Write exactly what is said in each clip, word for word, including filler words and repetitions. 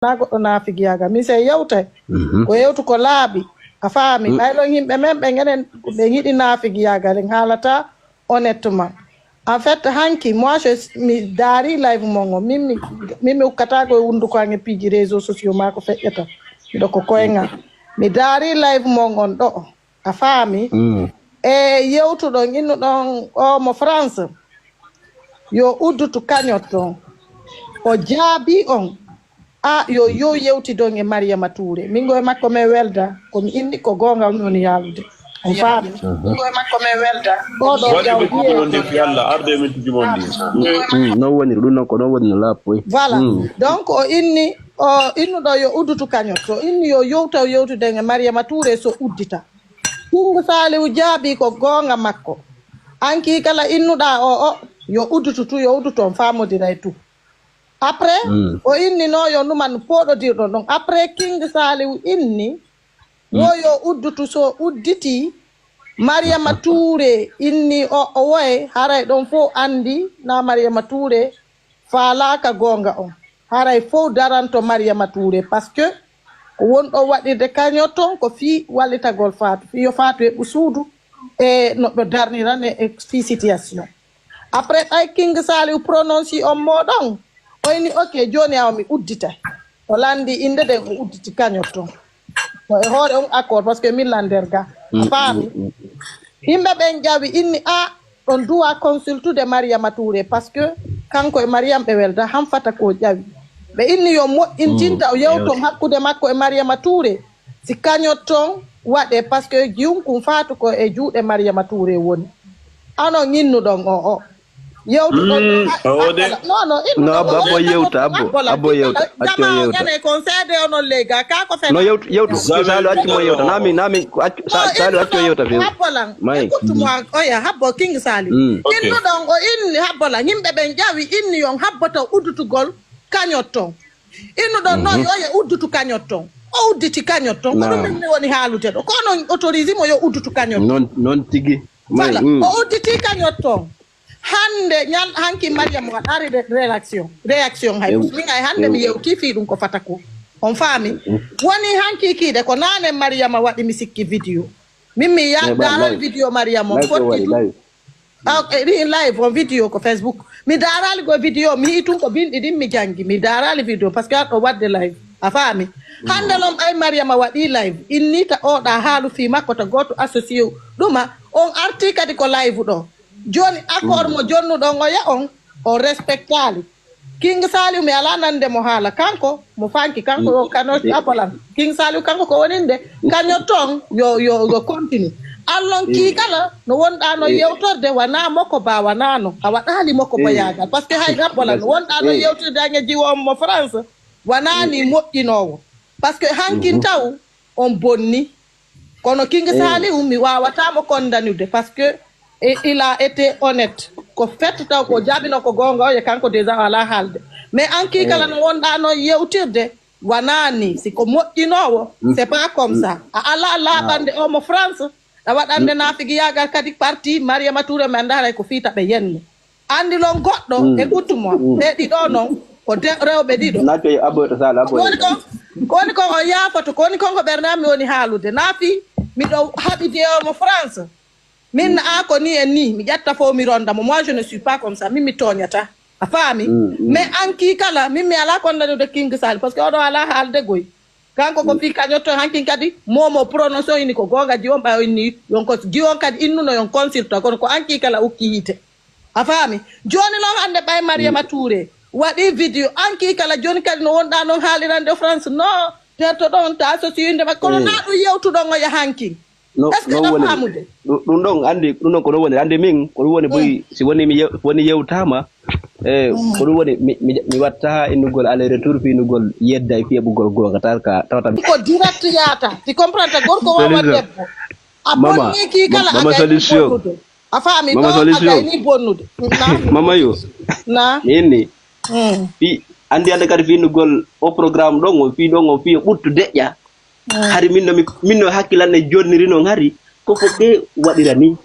na goɗɗo naafigiyaagal. Min sey yewtay. Ko yewtu ko laaɓi. A faami? Ɓay ɗon yimɓe men ɓe ngenen ɓe yiɗi naafigiyaagal, en haalata honnêtement. En fait, hanki, moi, je, mi daari live mon on. Min, mi, min mi ukkata ko e hunduko an e piiji réseaux sociaux maa ko feƴƴata. Miɗo ko koyngal. Mi daari live mon on ɗo. A faami? E yewtuɗon, innuɗon o mo France. Yo uddutu kañot ton. O jaabi on. A yo yo yewtidon e Mariama Touré. Min go e makko men welda. Ko mi inni ko goonga mi woni haalude. On faami? Min go e makko men welda. Oɗo waɗi ɓe jawdi e jibinonde fi Allah, arde men to jibonde. Non woniri ɗum, non ko non woni no laaɓi. Voilà. Donc o inni, o innuɗo yo uddutu kañot. So inni yo yewta o yewtiden e Mariama Touré so uddita. King Saliou jaabi ko goonga makko. Anki kala innuɗa o, o yo uddutu tu, yo uddutu, on faamodiray tu. Après, o inni no yo numan pooɗodirɗon ɗon. Après, King Saliou inni wo yo uddutu, so udditi, Mariama Touré inni o, o woye, haray ɗon fof andi na Mariama Touré faalaaka goonga on. Haray fof daranto Mariama Touré, parce que ko wonɗo waɗirde kañot ton ko fii wallitagol Faatu, fii yo Faatu heɓu suudu e no ɓe darnira ne e fii situation. Après, ɓay King Saliou prononce on mo ɗon, o inni, ok, jooni awa mi uddita. O landi innde nden, o udditi kañot ton. Ko e hoore on accord, parce que min lan nder ga. A faami? Yimɓe ɓen ƴawi, inni, a, on duwa consultude Mariama Touré, parce que kanko e Mariama ɓe welda, han fata ko ƴawi. Ɓe inni yo moƴƴintinta, o yewton hakkude makko e Mariama Touré. Si kañot ton waɗe, parce que jiyum kun Faatu ko e juuɗe Mariama Touré woni. Ano ñinnuɗon o, o. Yewtuɗon. Non, non, abbo, abbo yewta, abbo, abbo yewta, acco yewta. Ene kon seede onon ley ga, ka ko fen. Non, yewtu, yewtu, Saliou accu mo yewta. Nami, nami, accu, Saliou accu yewta few. Habbo lan. Écoute-moi, oya, habbo King Saliou. Innuɗon o inni, habbo lan. Yimɓe ɓen ƴawi, inni yon habboto uddutugol kañot ton. Innuɗon non, yo ye uddutu kañot ton. O udditi kañot ton. Ko ɗum min mi woni haalude ɗo. Ko onon autorisé mo yo uddutu kañot ton. Non, non tigi. Voilà. O udditi kañot ton. Hannde ñal hanki Mariam waɗaari réaction. Réaction hay. Min ay hannde mi yewti fii ɗum ko fata ko. On faami? Woni hanki kiide ko naane Mariama waɗi mi sikki vidéo. Min mi ya daral vidéo Mariam on fotti ɗum. Ɗin live on vidéo ko Facebook. Mi daaraali go vidéo mi yi'i tun ko binɗi ɗin mi janngi. Mi daaraali vidéo parce que aɗo waɗde live. A faami? Hannde non ɓay Mariama waɗi live. Innita oɗa haalu fii makko ta gooto associé ɗuma. On arti kadi ko live ɗo. Jooni accord mo jonnuɗon oya on, o respectaali. King Saliou mi alaa nande mo haala. Kanko mo fanki, kanko yo kano apolan. King Saliou kanko ko woninde kañot ton yo yo yo continue. Allon kii kala no wonɗa no yewtorde wana moko ba wanano. A waɗaali moko ba yaagal. Parce que hay apolan no wonɗa no yewtorde ange jiwo on mo France. Wanani moƴƴinoowo. Parce que hankin taw on bonni. Kono King Saliou mi wawata mo kondanude parce que il a été honnête. Ko fetto taw ko jaabino ko goonga o e kanko déjà o alaa haalde. Mais an kii kala no wonɗa no yewtirde wanani si ko moƴƴinoowo. C'est pas comme ça. A alaa laaɓande o mo France. A waɗande naafigiyaagal kadi parti Mariama Touré mi annda haray ko fiita ɓe yenne. Andi lon goɗɗo e guttu mon ɓe ɗiɗo non ko rewɓe ɗiɗo. Naccoy aboyta sala aboyta. Ko woni kon ko woni kon on yaafoto ko woni kon ko ɓernami woni haalude naafi. Miɗo haɓi dewo mo France. Min a ko ni e ni mi ƴatta fof mi ronda mo moi je ne suis pas comme ça min mi tooñata. A faami? Mais an kii kala min mi alaa kondanude King Sali parce que oɗo alaa haalde goy. Kanko ko fii kañotto hankin kadi momo prononciation ini ko goonga jiwon ɓay o inni yon ko jiwon kadi innuno yon consulta kono ko anki kala ukki yiite. A faami? Jooni non hannde ɓay Mariama Touré waɗi vidéo anki kala jooni kadi no wonɗa non haalirande France no tertoɗon ta so siyinde makko kono na ɗum yewtuɗon o yahankin. Est-ce que ɗo famude? Ɗum ɗon anndi ɗum ɗon ko ɗum woni anndi min ko ɗum woni boyi si woni mi woni yewtaama. Eyi ko ɗum woni mi watta innugol aller retour fi innugol yedda e fiyaɓugol goonga tawata ko direct yaata ti comprendre gorko wawa debbo a bonni ki kala a gayni bonnude a faami ɗo a gayni bonnude mama yo na inni fi anndi hannde kadi fi innugol o programme ɗon o fi ɗon o fi ɓuttu deƴƴa hari min no min no hakkilande jonniri noon hari ko fof ɓe waɗira ni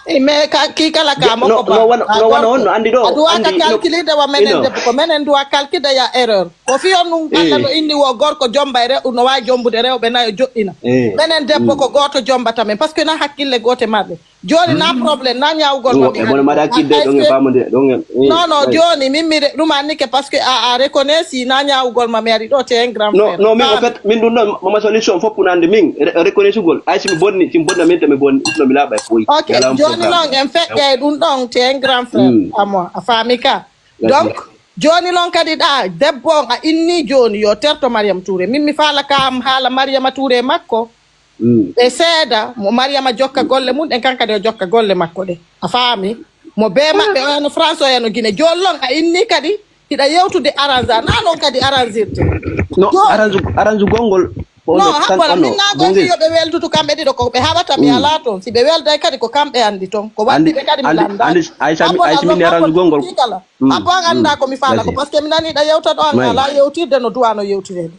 Eh, mais ka- kii kala ka mo No, ko ba no wano a no wano gorko. On no andi ɗo, A duwaka andi no. Calculide wa menen Ino. Debbo, ko menen duwa calcude ya erreur. Ko fiyon ɗum Allah Eh. No inni wo gorko jomba e rewɓe, no waawi jombude rewɓe nayo joɗɗina. Eh. Menen debbo ko gooto jombata men, parce que na hakkille goote marɓe. Jooni na problème, na ñaawugol ma mi E bono mbaɗa kidde ɗon e famondire ɗon e. Non, non, jooni min mi re- ɗum annike, parce que a a reconnaît si na ñaawugol ma mi ari ɗo, te un grand No, frère. no, min en Faami. Fait, min ɗum ɗon mama solution fof pour nande min re- reconnaître gol. Ay si mi bonni, si mi bonna min to mi bonni, no mi laaɓa e poyi. Ok, jooni noon en feƴƴay ɗum ɗon, te un grand frère à moi, a faami ka. Donc jooni noon kadi ɗa debbo on a inni jooni yo terto Mariam Touré. Min mi faala ka am haala Mariama Touré makko. Ɓe seeda mo Mariama jokka golle mum ɗen, kan kadi o jokka golle makko ɗe. A faami? Mo bee maɓɓe o yano France, o yano Guinée. Jooni noon a inni kadi hiɗa yewtude arrange a, na noon kadi arrangirte. No, arrange arrange gongol. No, haɓɓola min na goo si yo ɓe weldutu kamɓe ɗiɗo, ko ɓe haɓata mi alaa toon. Si ɓe welday kadi ko kamɓe anndi toon. Ko waɗɗi ɓe kadi mi lannda. Ay sami ay simi ne arrange gongol. Kala haɓɓo an annda ko mi faala ko, parce que mi nani ɗa yewta ɗo an alaa yewtirde no duwano yewtirede.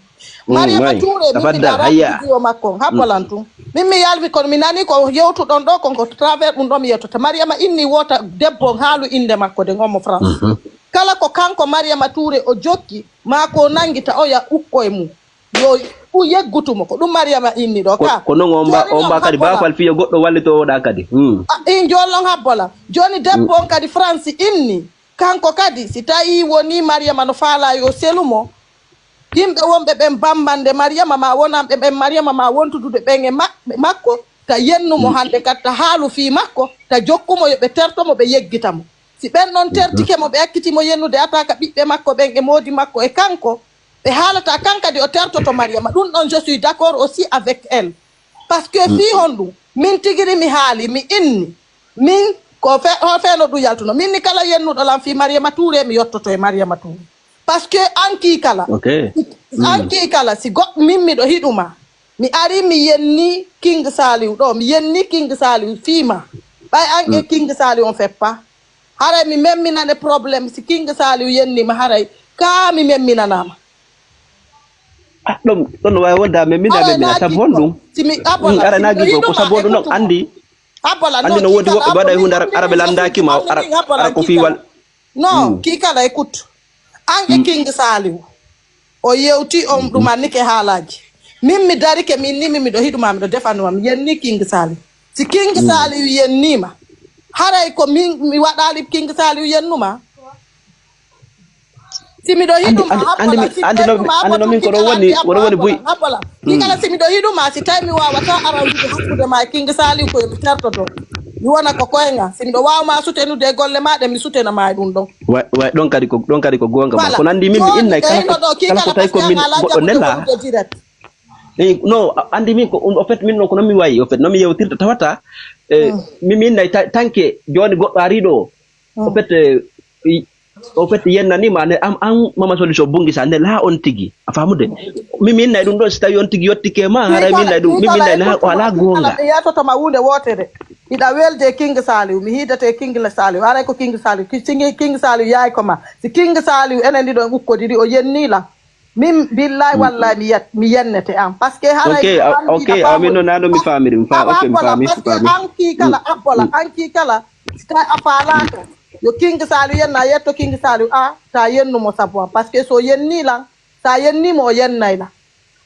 Mariama Touré min mi daara vidéo makko on haɓɓolan tun. Min mi yalwi kono mi nani ko yewtuɗon ɗo kon ko travers ɗum ɗo mi yewtata. Mariama inni wota debbo on haalu innde makko de, on mo France. Kala ko kanko Mariama Touré o jokki ma ko nangi ta oya ukko e mum. Yo u yeggutu mo ko ɗum Mariama inni ɗo ka. Ko non on mba on mba kadi bafal fiya goɗɗo wallito oɗa kadi. In jollon habbola. Joni debbo on kadi France inni. Kanko kadi si tawi woni Mariama no faala yo selu mo, yimɓe wonɓe ɓen bambande Mariama ma wonanɓe ɓen Mariama ma wontudude ɓen e maɓɓe makko, ta yennu mo hannde kadi ta haalu fii makko, ta jokku mo yo ɓe terto mo ɓe yeggita mo. Si ɓen ɗon tertike mo ɓe acciti mo yennude ataka ɓiɓɓe makko ɓen e moodi makko e kanko, ɓe haalata kan kadi o tertoto Mariama. Ɗum ɗon je suis d'accord aussi avec elle. Parce que fii honɗum min tigiri mi haali mi inni min ko fe ho feeno ɗum yaltuno min ni kala yennuɗo lan fii Mariama Touré mi yottoto e Mariama Touré. Parce que an kii kala an kii kala si goɗɗo min miɗo hiɗuma mi ari mi yenni King Saliou ɗo mi yenni King Saliou fii ma ɓay an e King Saliou on feppa. Haray mi memminane problème si King Saliou yennima haray ka mi memminanama. Ah, ɗum ɗon no wawi wonde a memmina memmina sabu honɗum? Simi abola ara nagi go ko sabu honɗum ɗon andi. Abola andi no wodi woɓɓe ɓe waɗa hunde ara ɓe landaki ma ara ko fiwal. Non, ki kala e kut an e King Saliou. O yewti on ɗum annike haalaji min mi darike min ni min miɗo hiɗuma miɗo defanuma mi yenni King Saliou. Si King Saliou yennima haray ko min mi waɗali King Saliou yennuma. Si miɗo hiɗuma haɓɓola si ɓeɗuma haɓɓola haɓɓola haɓɓola. Ɗi kala si miɗo hiɗuma si tawi mi wawata aranjude hakkude ma e King Saliou ko yomi tertoto. Mi wona ko koynga si miɗo wawma sutenude e golle ma ɗe mi sutena ma e ɗum ɗon. Way way ɗon kadi ko ɗon kadi ko gonga ma kono andi min mi innay kala ko kala ko tawi ko min goɗɗo nela. Eyi no andi min ko au fait min noon ko noon mi wayi au fait noon mi yewtirta tawata e min mi innay tanke joni goɗɗo ari ɗo. Au fait au fait yennanima ne am an mama solution bungisa ne la on tigi a famude. Min mi innay ɗum ɗo si tawi on tigi yottike ma haray mi innay ɗum min mi innay ne ala gonga. Yetotoma hunde wotere. Hiɗa welde King Saliou mi hiidete King Saliou aray ko King Saliou King Saliou yaay ko ma si King Saliou enen ɗiɗo en ukkodiri o yennila. Min billahi wallahi mi yet mi yennete an parce que haray. Ok ok amin no nano mi famiri mi fa ok mi fami mi fami. An ki kala abbola an ki kala si tawi a falaka yo King Saliou yenna yetto King Saliou a ta yennumo sabu am parce que so yenni lan sa yennimo o yennay lan.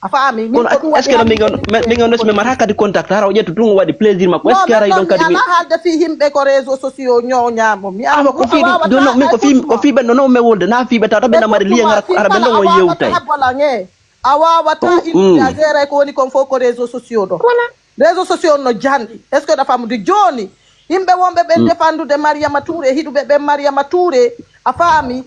A faami min ko ɗum waɗi. Est-ce que min on min on mi mata kadi contact hara o ƴettu tun o waɗi plaisir makko est-ce que haray ɗon kadi mi ala haalde fii himɓe ko réseau sociaux ñooñaamo mi ala ko fii ɗum min ko fii ko fii ɓen ɗo non men wolde na fii ɓe tawata ɓe namari lien hara ɓe ɗon on yewtay. Habbola nge a wawata inde a géray ko woni kon fof ko réseau sociaux ɗo. Réseaux sociaux no janɗi est-ce que ɗa famude jooni yimɓe wonɓe ɓen defandude Mariama Touré hiɗuɓe ɓen Mariama Touré a faami.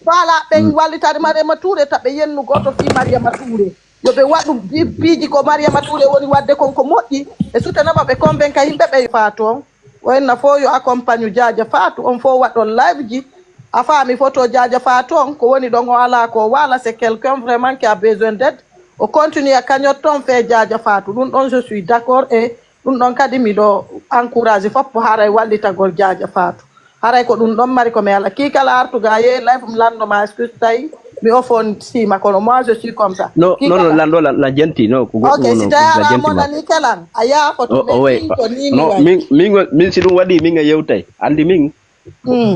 Faala ɓen wallitade Mariama Touré ta ɓe yennu goto fii Mariama Touré. Yo ɓe waɗu piiji ko Mariama Touré woni waɗde kon ko moƴƴi ɓe sutanama ɓe convainca yimɓe ɓe faa toon. O enna fof yo accompagne Jaaja Fatou on fof waɗɗon live ji. A faami photo Jaaja Fatou on ko woni ɗon o alaa ko waala c'est quelqu'un vraiment qui a besoin d'aide. O continue a cagnotte on fee Jaaja Fatou ɗum ɗon je suis d'accord e ɗum ɗon kadi miɗo encourage foppo haray wallitagol Jaaja Fatou. Haray ko ɗum ɗon mari ko mi ala kii kala artuga yehi live mi lanndoma excuse tawi. Mi offondima kono moi je suis comme ça. Non, non, non, lan ɗo lan lan janti no ko goɗɗum. Ok, si tawi a monani kelan a yaafoto. Min ko ni mi waɗi. Min min si ɗum waɗi min a yewtay, andi min.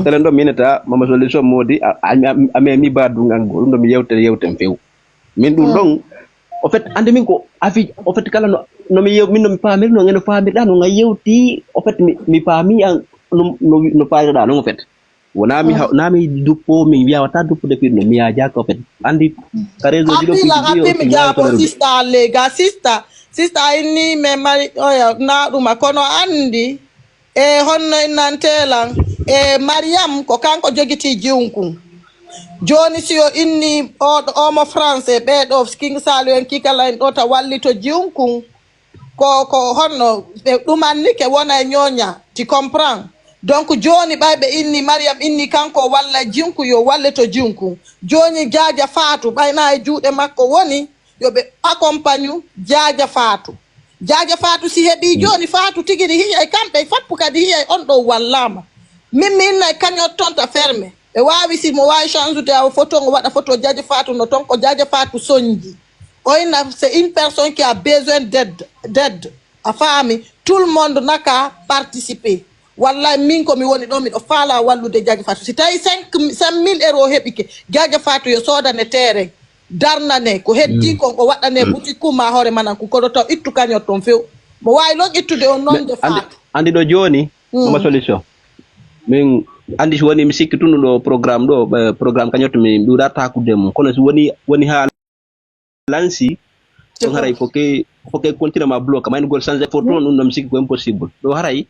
Telen ɗo minata mama solution modi a memi badungal go ɗum ɗo mi yewtere yewten few. Min ɗum ɗon au fait andi min ko afi au fait kala no no mi yew min no mi pamir no ngeno pamirɗa no nga yewti au fait mi pami an no no pamirɗa non au fait. Wona mi haw na mi duppo min wiya wata duppude firno mi yaja ko fen andi ka réseau ji ɗo. Happila happimi jabo sista allega sista sista inni me mari oya na ɗuma kono andi e honno innantelan e mariyam ko kanko jogiti jiwnkun. Joni si o inni oɗo omo français ɓeɗo king sali en kikala en ɗo ta wallito jiwnkun. Ko ko honno ɓe ɗumannike wona e ñooña ti comprend. Donc jooni ɓay ɓe inni mariyam inni kanko walla jinku yo walle to jinku. Jooni jaaja faatu ɓayna e juuɗe makko woni yo ɓe accompagne jaaja faatu. Jaaja faatu si heɓi jooni faatu tigiri hiyay kamɓe fappu kadi hiyay on ɗo wallama. Min mi innay kañot tonta ferme. Ɓe waawi si mo waawi change de awa photo ngo waɗa photo jaaja faatu no ton ko jaaja faatu soñji. Oyna c'est une personne qui a besoin d'aide d'aide. A faami tout le monde naka participer. Wallay min ko mi woni ɗo miɗo faala wallude jaaja faatu si tawi cinq mille euros heɓike jaaja faatu yo soodane terrain. Darnane ko heddi kon o waɗane boutique kuma hoore manan ko koɗo taw ittu kañot ton few. Mo waawi lon ittude on noon de faatu. Andi ɗo jooni mama solution. Min andi si woni mi sikki tun ɗo programme ɗo programme kañotto mi ɗuɗa takude mum kono si woni woni ha lansi ɗon haray foke foke continue ma bloc ma en gol change photo ɗum ɗo mi sikki ko impossible ɗo haray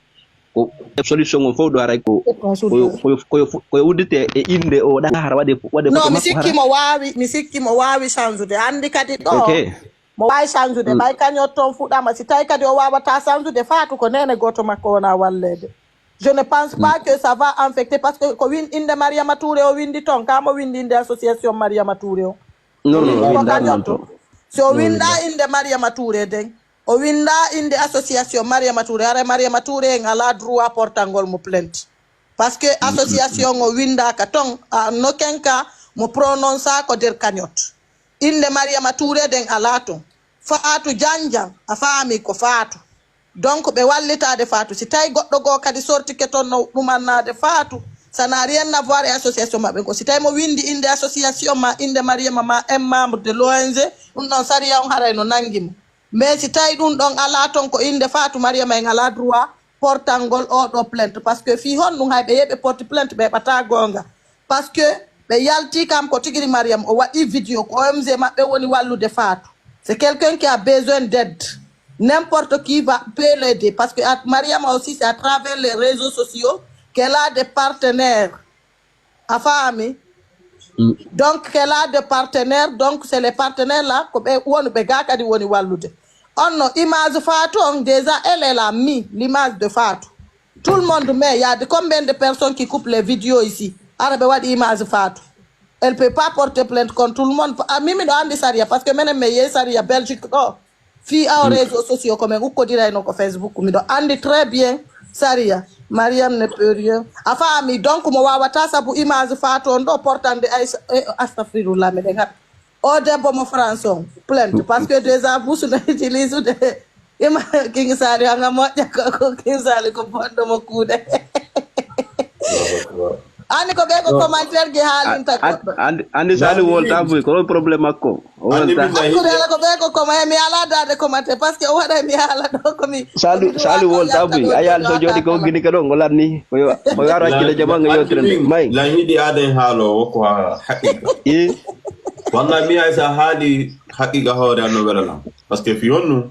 ko solution on fof ɗo haray ko koyo uddite e inde o ɗa hara waɗe waɗe. Non mi sikki mo wawi mi sikki mo wawi change de andi kadi ɗo. Mo wawi change de ɓay kañot ton fuɗɗama si tawi kadi o wawata change de faatu ko nene goto makko wona wallede. Je ne pense pas que ça va infecter parce que ko win inde Mariama Touré o windi ton ka mo windi inde association Mariama Touré o. Non non o winda non to. Si o winda inde Mariama Touré den o winda inde association Mariama Touré ara Mariama Touré en ala droit portangol mo plainte. Parce que association o windaka ton a no kenka mo prononça ko der kañot. Inde Mariama Touré den ala ton. Faatu janjan a faami ko faatu. Donc ɓe wallitaade faatu si tawi goɗɗo goo kadi sortike toon no ɗumannaade faatu. Ça n'a rien à voir e association maɓɓe ko si tawi mo windi inde association ma inde mariama ma un membre de l'ong. Ɗum ɗon sariya on haray no nangi mo. Mais si tawi ɗum ɗon alaa toon ko inde faatu mariama en alaa droit portangol oɗo plainte parce que fii honɗum hay ɓe yeɓe porte plainte ɓe ɓata goonga. Parce que ɓe yalti kam ko tigiri mariam o waɗi vidéo ko omg maɓɓe woni wallude faatu. C'est quelqu'un qui a besoin d'aide. N'importe qui va peut l'aider parce que mariama aussi c'est à travers les réseaux sociaux qu'elle a des partenaires. A faami? Donc qu'elle a des partenaires donc c'est les partenaires là ko ɓe woni ɓe ga kadi woni wallude. On no image faatu on déjà elle elle a mis l'image de faatu. Tout le monde met il y a de combien de personnes qui coupent les vidéos ici? Ara ɓe waɗi image faatu. Elle peut pas porter plainte contre tout le monde. Ah, mi miɗo andi sariya parce que menen mi yehi sariya belgique ɗo. Fii aw réseau sociaux ko min ukkodirayno ko facebook miɗo andi très bien. Sariya mariam ne peut rien a faami donc mo wawata sabu image faatu on ɗo portande ay. Astafirullah miɗen haɓi. O debbo mo france on plainte parce que déjà busu no utilisude ima. King sali anga moƴƴa ko king sali ko bonɗo mo kuuɗe. Ani ko ɓe ko commentaire ji haalinta goɗɗo. Andi sali wolta buy ko ɗon problème makko. Hakkude ala ko ɓe ko koma mi ala dade commentaire parce que o waɗa mi ala ɗo komi. Sali wolta buy a yaali so jooɗi ko gini ka ɗo ngo lanni ko yo ko yo aro hakkille jama ngo yewtire nde may lan yiɗi aden haalo wokko ha haqiqa. Walla mi ay sa haali haqiqa hoore an no wela lan parce que fi honno.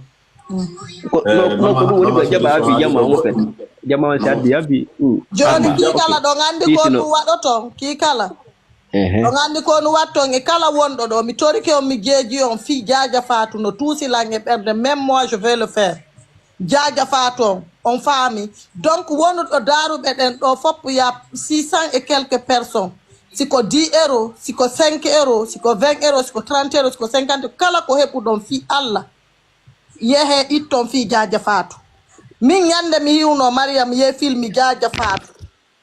Ko no ko ɗum woni ko jaɓa abi jama on fen. Jama on si addi abi. Joni kii kala ɗo gandi ko ɗum waɗoton kii kala. Ɗo gandi ko ɗum watton e kala wonɗo ɗo mi torike on mi jeeji on fii jaaja faatu no tuusi lan e ɓernde même moi je vais le faire. Jaaja faatu on on faami. Donc wonuɗo daaruɓe ɗen ɗo fopp ya six cent et quelques personnes. Siko dix euros siko cinq euros siko vingt euros siko trente euros siko cinquante kala ko heɓuɗon fii allah. Yehe itton fii jaaja faatu. Min ñande mi yiwno mariyam ye filmi jaaja faatu.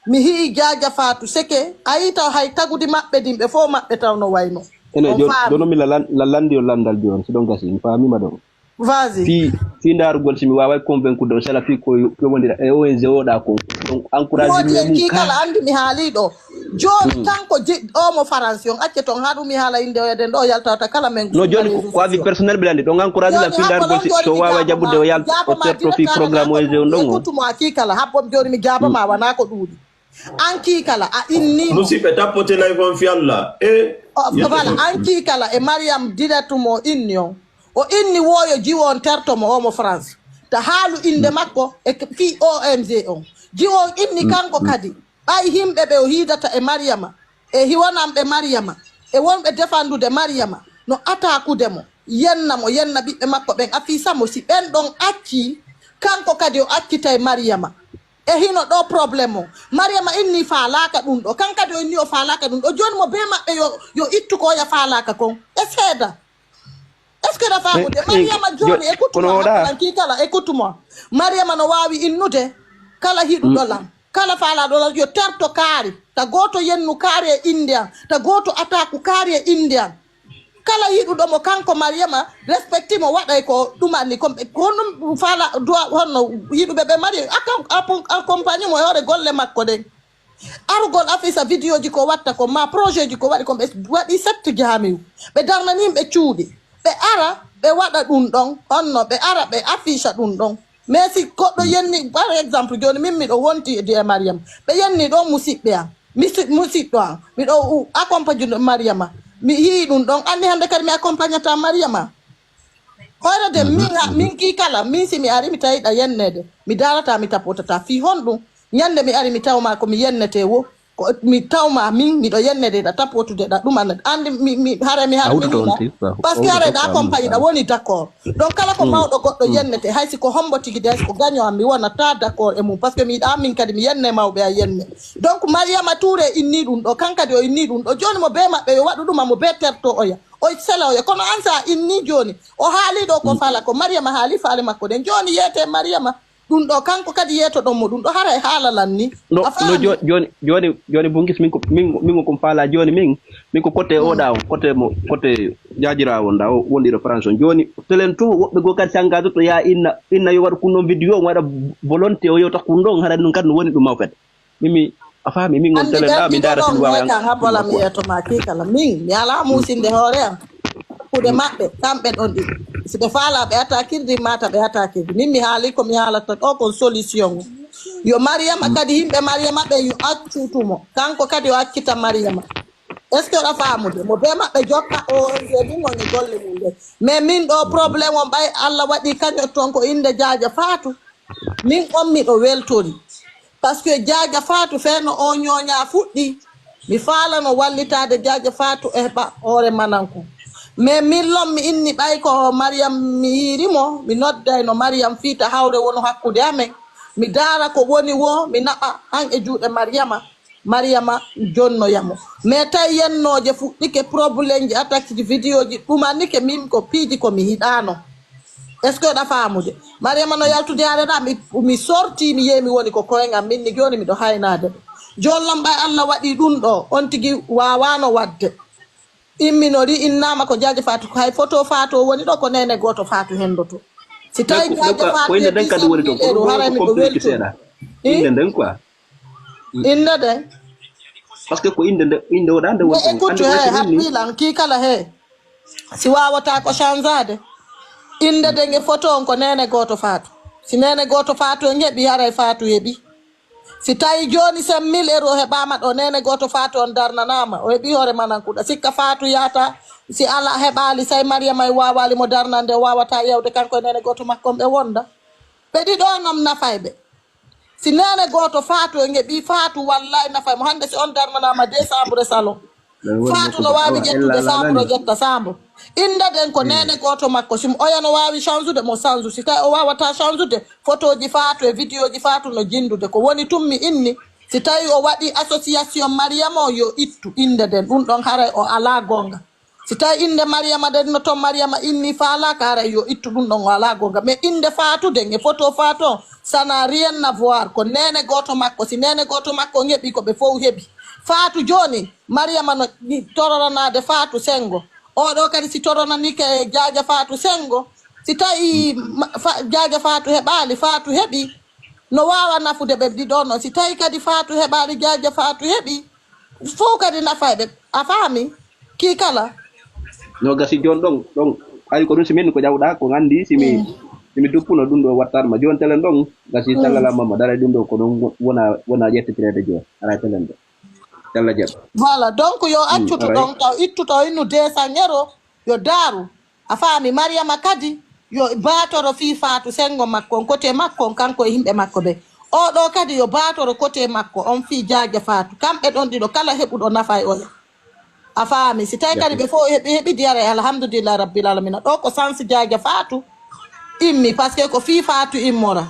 Mi hi'i jaaja faatu seke a yi taw hay tagudi maɓɓe din ɓe fof maɓɓe taw no wayno. Ene On joni faami. Joni mi lalan- lalandiyol landal joni, si ɗon gasi mi faamima ɗon. Vas-y. Fi fi ndarugol si mi waaway convaincre ɗon sala fi ko yowondira e O N G oɗa kon. Donc encourage Woodi en mi kii ka kala anndi mi haalii ɗo. Jooni kanko je- omo Faransi on accete on haɗu mi haala innde oya ɗen ɗo yaltata kala men. No joni ko ko abi personnel ɓe lanndi ɗon encourage la fi ndarugol si so waawa jaɓude o yalta o terto fi programme O N G on ɗon o. Écoute-moi kii kala haɓɓom jooni mi jaabama wonaa ko ɗuuɗi. An kii kala a inni mo. Musiɓɓe tappote live on fi Allah. E Voilà, an kii kala e Mariam Diretu mo inni on. O inni woyo jiwo on terto mo omo France. Ta haalu innde makko e fii O N G on. Jiwo on inni kanko kadi. Ɓay himɓe ɓe o hiidata e Mariama, e hiwananɓe Mariama, e wonɓe defandude Mariama, no ataakude mo, yenna mo, yenna ɓiɓɓe makko ɓen, afii samo si ɓen ɗon accii, kanko kadi o accitay Mariama. E hino ɗo problème o. Mariama inni faalaaka ɗum ɗo, kan kadi o inni o faalaaka ɗum ɗo. Jooni mo bee maɓɓe yo, yo ittu ko oya faalaaka kon. E seeda. Est-ce que na faamude? Mariama jooni, écoute-moi, hakkilan kii kala, écoute-moi. Mariama no waawi innude kala hiɗuɗo lan, kala faalaaɗo lan, yo terto kaari. Ta gooto yennu kaari e innde an, ta gooto ataaku kaari e innde an. Kala hiɗuɗo mo kanko Mariama respecti mo waɗay ko ɗumanni. Ko honno faala duwa honno hiɗuɓe ɓe mari accompagne mo e hoore golle makko ɗen. Arugol afisa vidéo ji ko watta ko ma projet ji ko waɗi ko ɓe waɗi sept jamiu. Ɓe darnani yimɓe cuuɗi. Ɓe ara ɓe waɗa ɗum ɗon honno ɓe ara ɓe afficha ɗum ɗon. Mais si goɗɗo yenni par exemple joni min miɗo wonti e Mariam ɓe yenni ɗon musiɓɓe am. Musiɗɗo am miɗo accompagne Mariama mi yii ɗum ɗon anni hannde kadi mi accompagnata Mariama. Hoyre de min min ki kala min si mi ari mi tawi ɗa yennede mi darata mi tapotata fii honɗum. Ñande mi ari mi tawma ko mi yennete wo ko mi tawma min miɗo yennede ɗa tapotude ɗa ɗum anna andi mi mi hare mi hare mi hina parce que hare ɗa compagnie ɗa woni d'accord. Donc kala ko mawɗo goɗɗo yennete hay si ko hombo tigi de hay si ko gaño am mi wonata d'accord e mum parce que mi yiɗa min kadi mi yenne mawɓe a yenne. Donc Mariama Touré inni ɗum ɗo kan kadi o inni ɗum ɗo joni mo be maɓɓe yo waɗu ɗum amo be terto oya o sela oya kono an sa inni joni o haali ɗo ko fala ko Mariama haali faale makko ɗen joni yeete Mariama. Ɗum ɗo kanko kadi yeetoɗon mo ɗum ɗo haray haala lan ni. No, a no faami? Jo- joni joni joni bungis min ko min min ko faala joni min min ko kotte oɗa on kotte mo kotte jajirawo on da o wonɗiro France on joni telen to woɓɓe goo kadi sangaade to ya inna inna yo waɗa kun ɗon vidéo on waɗa volonté o yewta kun ɗon haɗa ɗum kadi no woni ɗum mawfet mimi a faami min on andi telen ɗa mi ɓerɗi dara ɗoɗon sin wawa moyta habola mi yeeto ma kii kala min mi ala musinde hoore am. Hakkude maɓɓe kamɓe ɗon ɗiɗi si ɓe faala ɓe atakirde mata ɓe atakirde min mi haali ko mi haalata ɗo kon solution o yo mariyama kadi yimɓe mariyama ɓe yo accutumo kanko kadi o accita mariyama. Est ce que oɗa faamude mo be maɓɓe jokka o je ɗum woni golle mum nde mais min ɗo problème on ɓay allah waɗi kañum ton ko innde jaaja faatu. Min on miɗo weltori. Parce que jaaja faatu fee no o ñooña fuɗɗi mi faalano wallitaade jaaja faatu e heɓa hoore mananko. Mais min lon mi inni ɓay ko mariyam mi yiiri mo mi noddayno mariyam fiita hawre wono hakkude amen. Mi daara ko woni wo mi naɓa han e juuɗe mariyama. Mariyama jonnoya mo mais tawi yennooje fuɗɗike problemji attaque ji vidéo ji ɗumannike min ko piiji ko mi yiɗaano. Est ce que oɗa faamude? Mariyama no yaltude haade ɗa mi, mi sorti mi yehi mi woni ko koyngam min ni joni miɗo haynaade ɓe. Jollon ɓay allah waɗi ɗum ɗo on tigi wawano waɗde. Imminori innama ko jaaje faatu ko hay photo faatu o woni ɗo ko nene goto faatu hendoto. Si tawi jaaje faatu e ɗen kadi woni ɗo ko ɗum ko compliqué seeɗa. Innde nden quoi. Innde nden. Parce que ko innde nde innde oɗa nde woni ɗum. Écoute he happilan kii kala he. Si wawata ko changeade. Innde nden e photo on ko nene goto faatu. Si nene goto faatu en heɓi haray faatu heɓi. Si tawi joni sen mille euro heɓama ɗo nene goto faatu on darnanama o heɓi hoore manankuɗa sikka faatu yata. Si ala heɓali say mariyama e wawali mo darnande o wawata yewde kanko e nene goto makko on ɓe wonda. Ɓe ɗiɗo nom nafay ɓe. Si nene goto faatu e ngeɓi faatu wallay nafay mo hande si on darnanama décembre salon. Faatu no wawi ƴettude sambro ƴetta sambro. Innde ɗen ko nene goto makko simo oya no wawi changude mo changu si tawi o wawata changude. Photoji faatu e vidéoji faatu no jindude ko woni tummi inni. Si tawi o waɗi association mariyama o yo ittu innde ɗen ɗum ɗon haray o ala gonga. Si tawi innde mariyama ɗen no toon mariyama inni faalaka haray yo ittu ɗum ɗon o ala gonga mais innde faatu den e photo faatu on sana rien na voir ko nene goto makko si nene goto makko on heɓi ko ɓe fow heɓi. Faatu jooni, Mariyama no tororanaade Faatu senngo. Oo ɗoo kadi si toronanike Jaaja Faatu senngo, si tawii ma- fa- Jaaja Faatu heɓaali, Faatu heɓi, no waawa nafude ɓe ɗiɗo noon. Si tawii kadi Faatu heɓaali, Jaaja Faatu heɓi, fof kadi nafay ɓe. A faami? Kii kala. No gasi jooni ɗon ɗon. Ari ko ɗum si min ko jawɗa ko nganndi si mi si mi duppuno ɗum ɗo wattatma jooni telen ɗon gasi tallala mamma dara ɗum ɗo ko ɗon wona wona ƴettitirede jooni ara telen ɗo talla jaɓ Voilà, donc yo accuto ɗon taw ittuto innu deux cents euro yo daaru. A faami? Mariyama kadi yo baatoro fii Faatu senngo makko on, kote makko on, kanko e yimɓe makko ɓe. Oo ɗoo kadi yo baatoro kote makko on fii Jaaja Faatu. Kamɓe ɗon ɗiɗo kala heɓuɗo nafa e oya. A faami? Si tawi kadi ɓe fof heɓi heɓi diyara e alhamdulillahi rabbil alamina. Ɗo ko sansi Jaaja Faatu immi, parce que ko fii Faatu immora.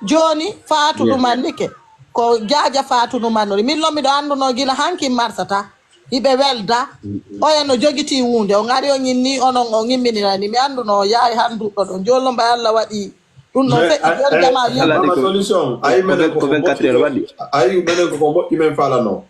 Jooni Faatu ɗumannike. Ko Jaaja Faatu ɗumannori. Min lo miɗo annduno gila hanki marsata. Hiɓe welda. Oya no jogitii wuunde. On ari on inni onon on imminirani. Mi annduno o yaay han duɗɗo ɗon. Jooni lo mba Allah waɗi ɗum ɗon feƴƴi. Jooni jamaa yimɓe. Mama solution ayi menen koko moƴƴi men faalano.